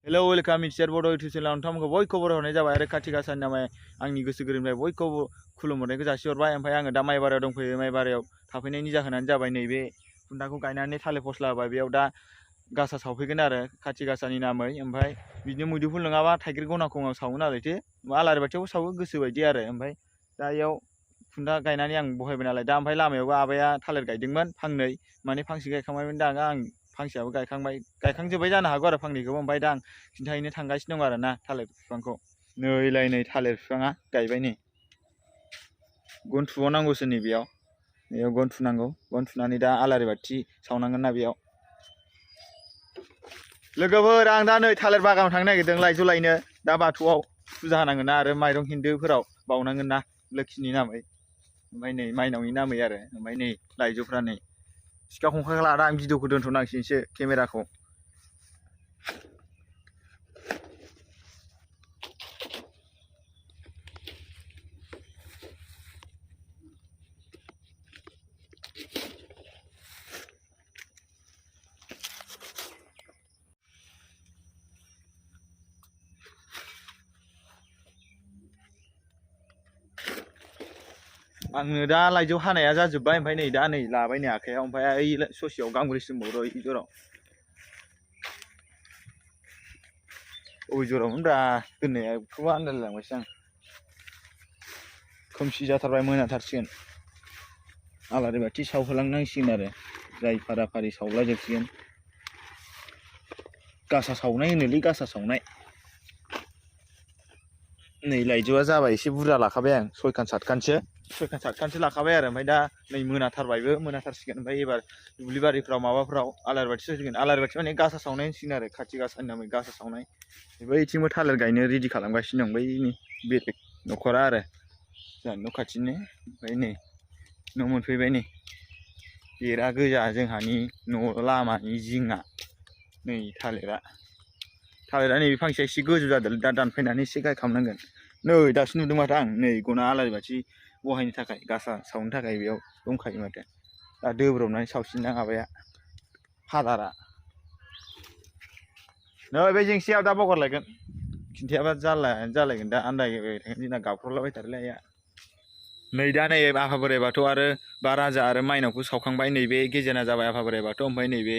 Hello welcome mister बड' YouTube चेनेलाव नोंथांमोनखौ बयखौबो बरायहरनाय जाबाय आरो खाथि गासानि नामै आंनि गोसो गोरबोनिफ्राय बयखौबो खुलुमहरनायखौ जासिहरबाय। ओमफ्राय आङो दा माइ बारियाव दंफैयो। माइ बारियाव थाफैनायनि जाहोनानो जाबाय नैबे खुन्थाखौ गायनानै थालिर फस्ला होबाय, बेयाव दा गासा सावफैगोन आरो खाथि गासानि नामै। ओमफ्राय बिदिनो मैदुफुल नङाबा थाइगिर गनाखङाव सावो नालायथो, आलारि बाथियावबो सावो गोसो बायदि आरो। ओमफ्राय दा इयाव खुन्था गायनानै आं बहायबाय नालाय, दा ओमफ्राय लामायावबो आबाया थालिर गायदोंमोन फांनै, माने फांसे गायखांबायमोन, दा आं फांसेयाबो गायखांजोब्बाय जानो हागौ आरो फांनैखौबो। ओमफ्राय दा आं खिन्थाहैनो थांगासिनो दं आरो ना थालिर बिफांखौ। नै थालिर बिफाङा गायबाय, नै गन थुबावनांगौसो, नै बेयाव गन थुनांगौ। गन थुनानै दा आलारि बाथि सावनांगोन ना बेयाव। लोगोफोर आं दा नै थालिर बागानाव थांनो नागिरदों लाइजौ लायनो। दा बाथौआव फुजा होनांगोन ना, आरो माइरं हिन्दोफोराव बावनांगोन ना लोखिनि नामै, ओमफ्राय नै माइनावनि नामै आरो। ओमफ्राय नै लाइजौफ्रा नै सिखा खंखाइखौ लादा आं भिडिअखौ दोनथ'नांसिगोनसो केमेराखौ। आङो दा लाइजौ हानाया जाजोब्बाय, ओमफ्राय नै दा नै लाबाय नै आखाइयाव, ओमफ्राय ओइ ससेयाव गांब्रैसो दंबावो र' जराव। अबे जरावमोनब्रा दोननायखौबो आन्दायलायलांबायसो आं। खोमसि जाथारबाय, मोनाथारसिगोन। आलारि बाथि सावहोलांनांसिगोन आरो, जाय फारा फारि सावलाजोबसिगोन। गासा सावनाय होनोलै, गासा सावनाय। नै लाइजौआ जाबाय, एसे बुरजा लाखाबाय आं, सयखान सातखानसो लाखाबाय आरो। ओमफ्राय दा नै मोनाथारसिगोन। ओमफ्राय एबार दुब्लि बारिफ्राव माबाफ्राव आलारि बाथि सावसिगोन। आलारि बाथि माने गासा सावनाय होनसिगोन आरो, खाथि गासानि नामै गासा सावनाय। बैथिंबो थालिर गायनो रेडि खालामगासिनो दं, बैनि बेलेग न'खरा आरो, जोंहानि न' खाथिनि। ओमफ्राय नै न' मोनफैबाय, नै बेरा गोजा जोंहानि न' लामानि जिङा। नै थालिरा नैबे फांसेया एसे गोजौ जादों, दा दानफायनानै एसे गायखांनांगोन। नै दासो नुदों माथो आं, नै गना आलारि बाथि बहायनो थाखाय, गासा सावनो थाखाय बेयाव दंखायो माथो। दा दोब्रबनानै सावसिनदां आबाया फादारा। नै बे जेंसियाव दा बगारलायगोन, खिन्थायाबा जालायगोन दा, आन्दायबाय थागोन जोंना गाबख्रावलाबायथारोलै आइया। नै दा नै आफा बोराइ बाथौ आरो बा राजा आरो माइनावखौ सावखांबाय। नैबे गेजेरना जाबाय आफा बोराइ बाथौ, ओमफ्राय नैबे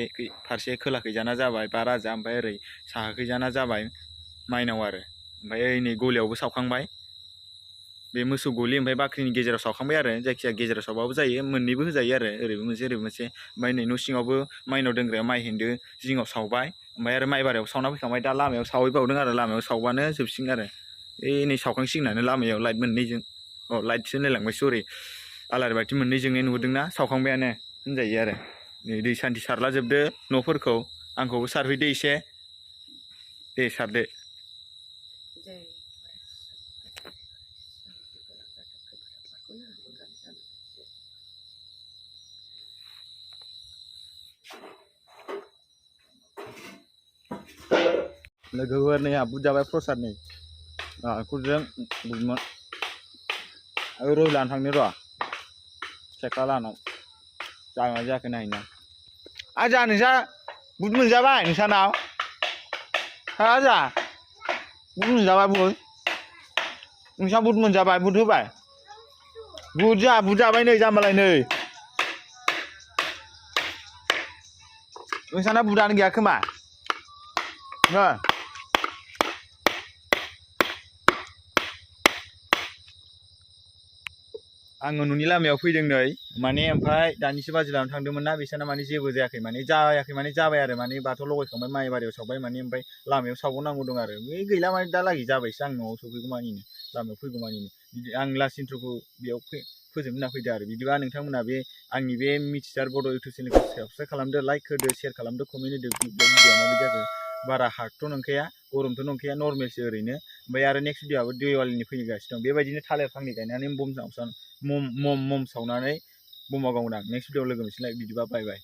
फारसे खोलाखैजाना जाबाय बा राजा, ओमफ्राय ओरै साहाखैजाना जाबाय माइनाव आरो। ओमफ्राय ओइ नै गलियावबो सावखांबाय, बे मोसौ गलि ओमफ्राय बाख्रिनि गेजेराव सावखांबाय आरो। जायखिजाया गेजेराव सावबाबो जायो, मोननैबो होजायो आरो, ओरैबो मोनसे ओरैबो मोनसे। ओमफ्राय नै न' सिङावबो माइनाव दोनग्रायाव माइ हेन्दो जिङाव सावबाय, ओमफ्राय आरो माइ बारियाव सावना फैखांबाय। दा लामायाव सावहैबावदों आरो, लामायाव सावबानो जोबसिगोन आरो। नै सावखांसिगोनानो लामायाव लाइट मोननैजों, लाइटसो होनलायलांबाय सरि, आलारि बाथि मोननै जोंनाय नुदोंना, सावखांबायानो होनजायो आरो। नै दै सान्थि सारला जोबदो न'फोरखौ, आंखौबो सारफैदो एसे, दे सारदो। लोगोफोर नै बुट जाबाय प्रसाद, नै नालेंखरजों बुटमोन। रहि लानो थांनो र', सेका लानाव जागोना जायाखै नायहैनो। आजा नोंसा बुट मोनजाबाय नोंसानाव? हा आजा बुट मोनजाबाय, बुट नोंसा बुट मोनजाबाय, बुट होबाय? बुट जाबाय नै जाम्बालाय, नै नोंसाना बुटआनो गैया खोमा हो? आङो न'नि लामायाव फैदों नै, माने ओमफ्राय दानिसो बाजै लानानै थांदोंमोन ना, बिसोरना माने जेबो जायाखै, माने जाबाय आरो, माने बाथौ लगायखांबाय, माइ बारियाव सावबाय माने, ओमफ्राय लामायाव सावबावनांगौ दं आरो। बे गैला माने दालागै जाबायसो, आं न'आव सफैगौमानिनो, लामायाव फैगौमानिनो। आं लास्ट इन्ट्र'खौ बेयाव फोजोबनो होनना फैदो आरो। बिदिबा नोंथांमोना बे आंनि बे मिथिसार बड' इउटुब चेनेलखौ साबसक्राइब खालामदो, लाइक होदो, शेयार खालामदो, कमेन्ट होदो। भिडिअआ माबायदि जाखो, बारा हार्डथ' नंखाया, गरमथ' नंखाया, नर्मेलसो ओरैनो। ओमफ्राय आरो नेक्स्ट भिडिअआबो दिवालीनि फैगासिनो दं, बेबायदिनो थालिर फांनै गायनानै मम सावनानै बमा गावदां। नेक्स्ट भिडिअआव लोगो मोनसिगोनलाय, बिदिबा बाय बाय।